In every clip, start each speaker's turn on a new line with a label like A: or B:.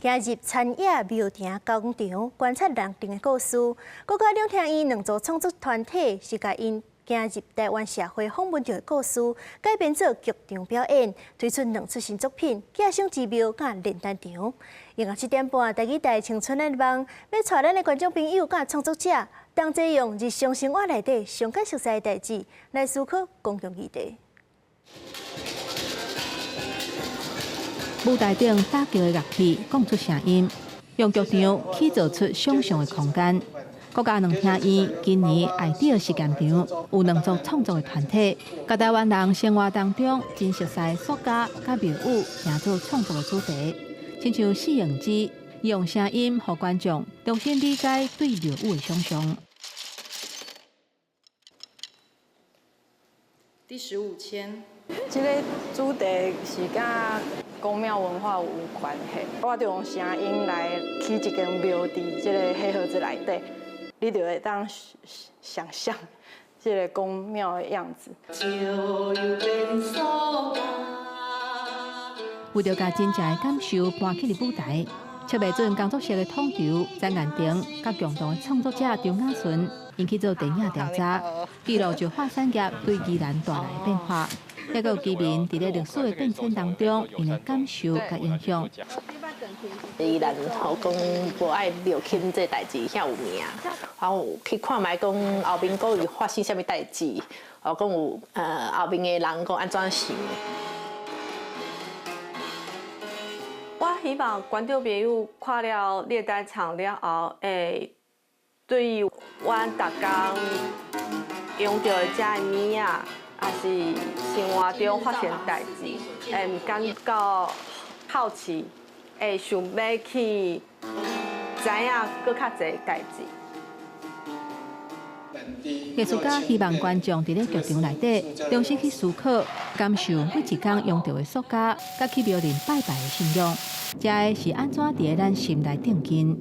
A: 行入田野廟埕工場，觀察人頂的故事。國家兩廳院兩組創作團體是共𪜶行入台灣社會訪問著的故事，改編做劇場表演，推出兩齣新作品《寄生之廟》佮煉丹場。晚昏7點半，台語台青春的夢，欲帶咱的觀眾朋友佮創作者，同齊用日常生活內底上較熟悉的代誌來思考公共議題。
B: 舞台頂打擊的樂器講出聲音，用劇場起造出想像的空間。國家兩廳院今年愛德實驗場有兩組創作的團體，共台灣人生活當中真熟悉的塑膠佮廟宇，當做創作的主題，親像攝影機用聲音予觀眾重新理解對廟宇的想像。
C: 第15籤。
D: 這个主題是佮宮廟文化有關係，我就用聲音來起一間廟佇這个黑盒子內底，你就會當想象這个宮廟的樣子。
B: 為著共真正的感受搬去佇舞台，七袂準工作室的統籌詹彥婷，佮共同的創作者張雅純，𪜶去做電影調查，記錄石化產業對宜蘭帶來的變化，抑閣有居民佇咧歷史的變遷當中，𪜶的感受佮影響。
E: 宜蘭吼講無愛廟鑫這代誌遐有名，然後去看覓講後面閣有發生啥物代誌，哦講有後面的人講按怎想。
F: 我希望觀眾朋友看了煉丹場了後，會對阮逐工用著的這个物仔，抑是生活中發生代誌，會感覺好奇，會想欲去知影閣較濟代誌。
B: 藝術家希望觀眾佇咧劇場內底重新去思考、感受每一工用著的塑膠，佮去廟裡拜拜的信仰，這个是按怎佇咧咱心內定根。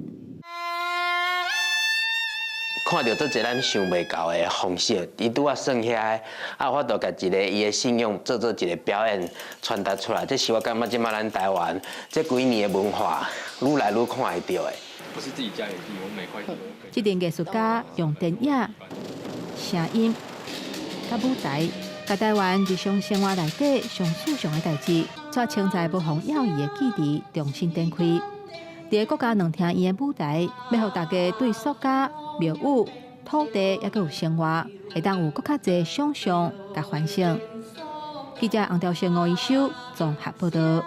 G: 看著足濟咱想袂到的方式，伊拄仔算遐，啊，有法度共一个伊的信仰做一个表演傳達出來，這是我感覺這擺咱台灣這幾年的文化愈來愈看會著的。
H: 不是自己家裡的地，我每塊地都可以。
B: 這陣藝術家用電影、聲音、佮舞台，共台灣日常生活內底上日常的代誌，煞穿在無予搖移的記憶重新展開。佇个國家兩廳院的舞台，欲予大家對塑膠、廟宇、土地，抑閣有生活，會當有閣較濟想像佮反省。記者洪兆勝、吳一修綜合報導。